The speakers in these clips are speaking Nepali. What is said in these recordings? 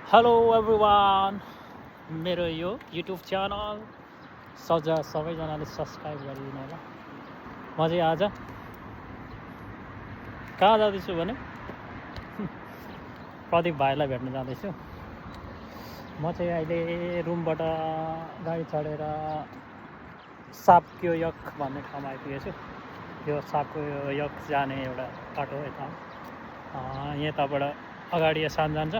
हेलो एभ्रिवान, मेरो यो युट्युब च्यानल सबैजनाले सब्सक्राइब गरिदिनु होला। म चाहिँ आज कहाँ जाँदैछु भने प्रदीप भाइलाई भेट्न जाँदैछु। म चाहिँ अहिले रुमबाट गाडी चढेर सापको यक भन्ने ठाउँमा आइपुगेछु। यो सापको यक जाने एउटा बाटो यता यताबाट अगाडि एसान जान्छ,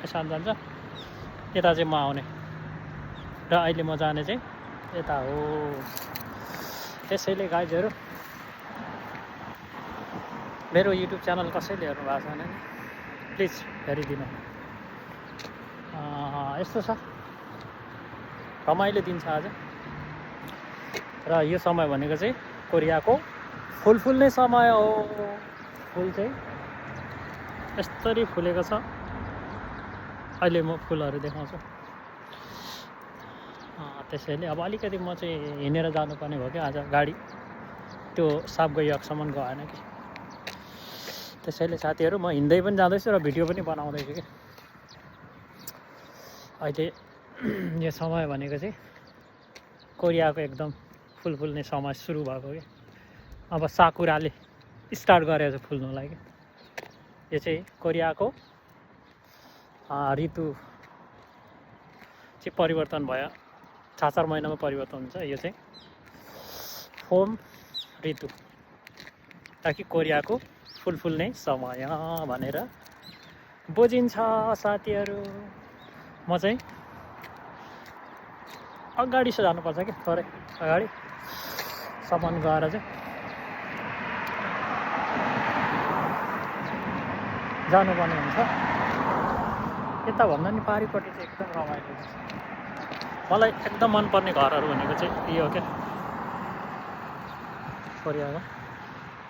यता चाहिँ म आउने र अहिले म जाने चाहिँ यता हो। त्यसैले गाइजहरू, मेरो युट्युब च्यानल कसैले हेर्नु भएको छैन नि प्लिज हेरिदिनु। यस्तो छ, रमाइलो दिन छ आज। र यो समय भनेको चाहिँ कोरियाको फुल फुल्ने समय हो। फुल चाहिँ यस्तरी फुलेको छ। अहिले म फुलहरू देखाउँछु। त्यसैले अब अलिकति म चाहिँ हिँडेर जानुपर्ने भयो क्या आज। गाडी त्यो सापको यकसम्म गएन कि। त्यसैले साथीहरू, म हिँड्दै पनि जाँदैछु र भिडियो पनि बनाउँदैछु कि। अहिले यो समय भनेको चाहिँ कोरियाको एकदम फुल फुल्ने समय सुरु भएको कि। अब साकुराले स्टार्ट गरेको छ फुल्नुलाई कि। यो चाहिँ कोरियाको ऋतु चाहिँ परिवर्तन भयो। 4 महिनामा परिवर्तन हुन्छ। यो चाहिँ फोम ऋतु, ताकि कोरियाको फुल फुल्ने समय भनेर बुझिन्छ साथीहरू। म चाहिँ अगाडि चाहिँ जानुपर्छ कि, थोरै अगाडि सामान गएर चाहिँ जानुपर्ने हुन्छ। यताभन्दा नि पारिपट्टि चाहिँ एकदम रमाइलो छ। मलाई एकदम मनपर्ने घरहरू भनेको चाहिँ यो हो क्या, कोरियामा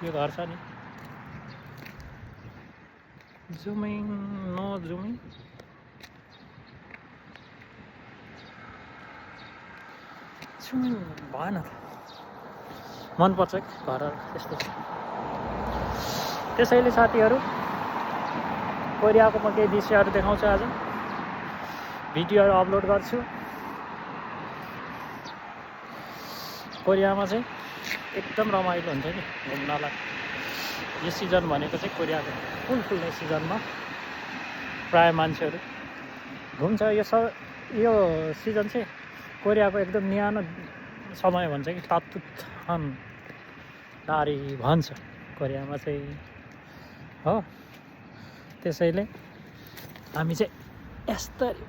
यो घर छ नि। जुमिङ नो जुमिङ, जुमिङ भएन त। मनपर्छ कि घरहरू यस्तो छ। त्यसैले साथीहरू, कोरियाको म केही दृश्यहरू देखाउँछु आज। भिडियोहरू अपलोड गर्छु। कोरियामा चाहिँ एकदम रमाइलो हुन्छ कि घुम्नलाई। यो सिजन भनेको चाहिँ कोरियाको फुल फुल्ने सिजनमा प्रायः मान्छेहरू घुम्छ। यो सिजन चाहिँ कोरियाको एकदम न्यानो समय भन्छ कि, तातुथान नारी भन्छ कोरियामा चाहिँ हो। त्यसैले हामी चाहिँ यस्तरी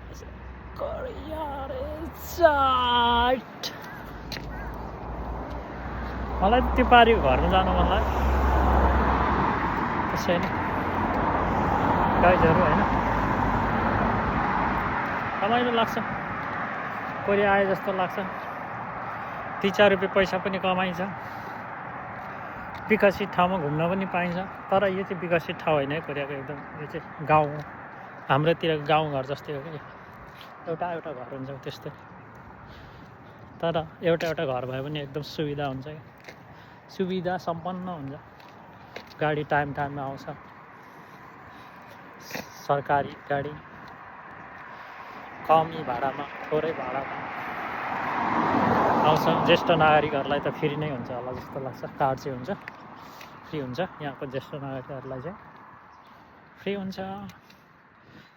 कोरिया चाट। मलाई त्यो पारिको घरमा जानु मन लाग्यो। त्यसैले गाइजहरू, होइन, रमाइलो लाग्छ। कोरिया आए जस्तो लाग्छ। 3-4 रुपियाँ पैसा पनि कमाइन्छ। विकसित ठाउँमा घुम्न पनि पाइन्छ। तर यो चाहिँ विकसित ठाउँ होइन है कोरियाको। एकदम यो चाहिँ गाउँ, हाम्रोतिर गाउँघर जस्तै हो कि। एउटा घर हुन्छ त्यस्तै। तर एउटा घर भए पनि एकदम सुविधा हुन्छ क्या। सुविधा सम्पन्न हुन्छ। गाडी टाइममा आउँछ। सरकारी गाडी कमी भाडामा, थोरै भाडामा आउँछ। ज्येष्ठ नागरिकहरूलाई त फ्री नै हुन्छ होला जस्तो लाग्छ। कार्ड चाहिँ हुन्छ, फ्री हुन्छ। यहाँको ज्येष्ठ नागरिकहरूलाई चाहिँ फ्री हुन्छ।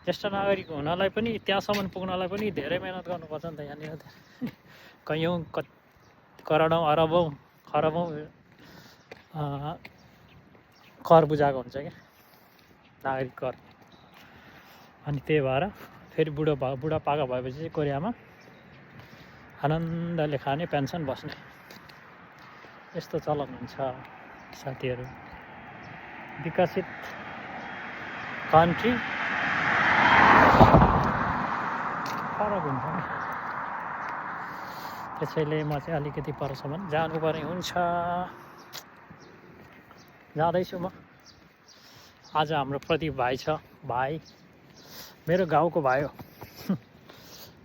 ज्येष्ठ नागरिक हुनलाई पनि, त्यहाँसम्म पुग्नलाई पनि धेरै मेहनत गर्नुपर्छ नि त। यहाँनिर कैयौँ करोडौँ अरबौँ खरबौँ कर बुझाएको हुन्छ क्या, नागरिक कर। अनि त्यही भएर फेरि बुढापाका भएपछि चाहिँ कोरियामा आनन्दले खाने, पेन्सन बस्ने, यस्तो चलन हुन्छ साथीहरू। विकसित कन्ट्री फरक हुन्छ नि। त्यसैले म चाहिँ अलिकति परसम्म जानुपर्ने हुन्छ। जाँदैछु म। आज हाम्रो प्रदीप भाइ छ। भाइ मेरो गाउँको भाइ हो।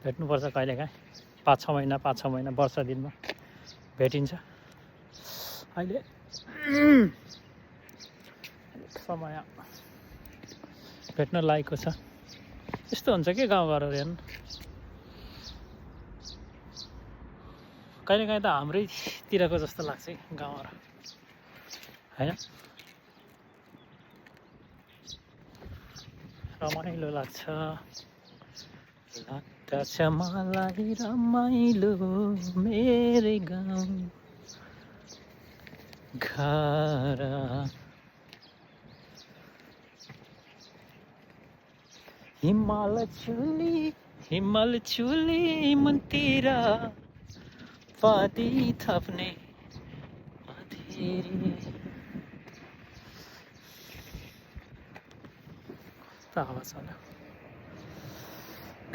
भेट्नुपर्छ कहिलेकाहीँ। 5-6 महिना वर्ष दिनमा भेटिन्छ। अहिले समय भेट्न लागेको छ। यस्तो हुन्छ के गाउँघरहरू हेर्नु कहिलेकाहीँ त हाम्रैतिरको जस्तो लाग्छ गाउँहरू होइन रमाइलो लाग्छ मलाई रमाइलो मेरै गाउँ घर हिमाल चुली मनतिर पाती थप्ने अधेरी हावा छ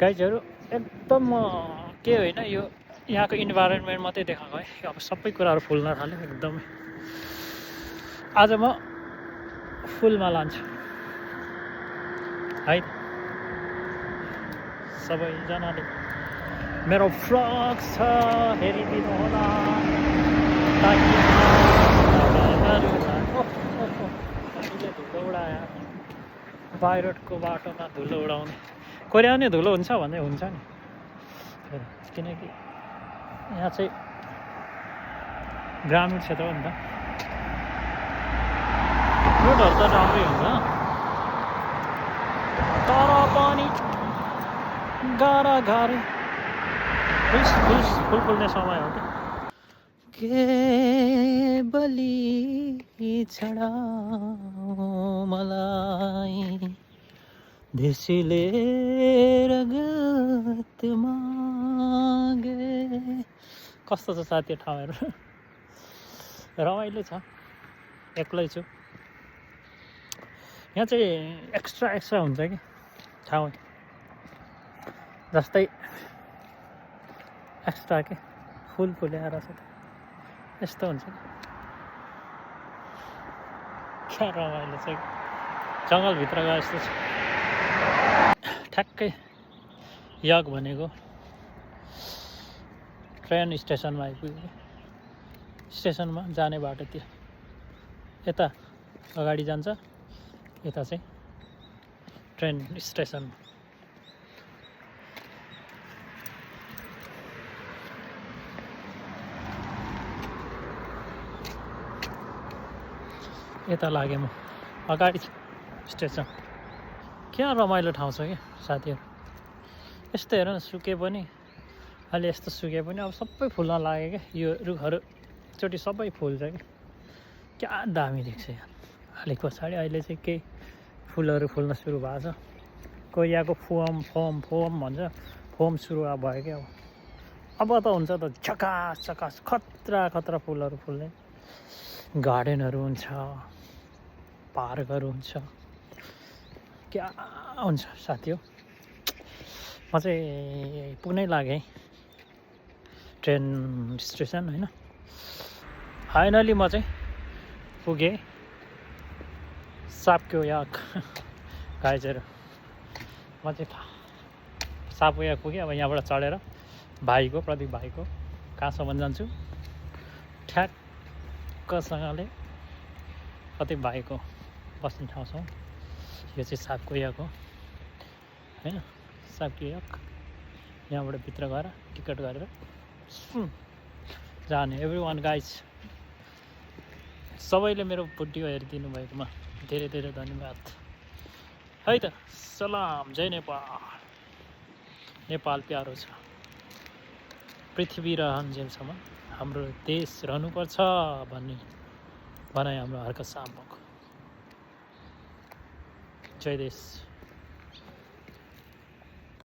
गाइजहरू एकदम के होइन यो यहाँको इन्भाइरोमेन्ट मात्रै देखाएको है अब सबै कुराहरू फुल्न थाल्यो एकदमै आज म फुलमा लान्छु है सबैजनाले मेरो फ्लग छ हेरिदिनु होला धुलो उडायो बाहिरको बाटोमा धुलो उडाउने कोरियाउने धुलो हुन्छ भन्दै हुन्छ नि किनकि यहाँ चाहिँ ग्रामीण क्षेत्र हो नि त रोडहरू त राम्रै हुन्छ तर पनि गाह्रो गाह्रो फुल फुल्ने समय हो के बलि छडा मलाई देशीले रगत मागे कस्तो छ साथी ठाउँहरू रमाइलो छ एक्लै छु यहाँ चाहिँ एक्स्ट्रा हुन्छ कि ठाउँ जस्तै एक्स्ट्रा के फुल फुलेर छ यस्तो हुन्छ क्या रमाइलो छ जङ्गलभित्र गए जस्तो छ ठ्याक्कै यग भनेको ट्रेन स्टेसनमा आइपुग्यो स्टेसनमा जाने बाटोतिर यता अगाडि जान्छ यता चाहिँ ट्रेन स्टेसन यता लागेँ म अगाडि स्टेसन क्या रमाइलो ठाउँ छ क्या साथीहरू यस्तो हेर न सुके पनि अहिले यस्तो सुके पनि अब सबै फुल्न लाग्यो क्या यो रुखहरू एकचोटि सबै फुल्छ कि क्या दामी देख्छ यहाँ अलिक पछाडि अहिले चाहिँ केही फुलहरू फुल्न सुरु भएको छ कोरियाको फोम भन्छ फोम सुरु भयो क्या अब त हुन्छ त झकास खतरा फुलहरू फुल्ने गार्डनहरू हुन्छ पार्कहरू हुन्छ क्या हुन्छ साथी हो म चाहिँ पुग्नै लागेँ ट्रेन स्टेसन होइन फाइनली म चाहिँ पुगेँ सापको याक गाइजहरू म चाहिँ सापको याक पुगेँ अब यहाँबाट चढेर प्रदीप भाइको कहाँसम्म जान्छु ठ्याक्कसँगले प्रदीप भाइको बस्ने ठाउँसम्म यो चाहिँ सापको याक हो होइन सापको याक यहाँबाट भित्र गएर टिकट गरेर जाने एभ्री वान गाइज सबैले मेरो भिडियो हेरिदिनु भएकोमा धेरै धेरै धन्यवाद है त सलाम जय नेपाल प्यारो छ पृथ्वी रहन्जेलसम्म हाम्रो देश रहनुपर्छ भन्ने भनाइ हाम्रो हर्क सामको जय देश।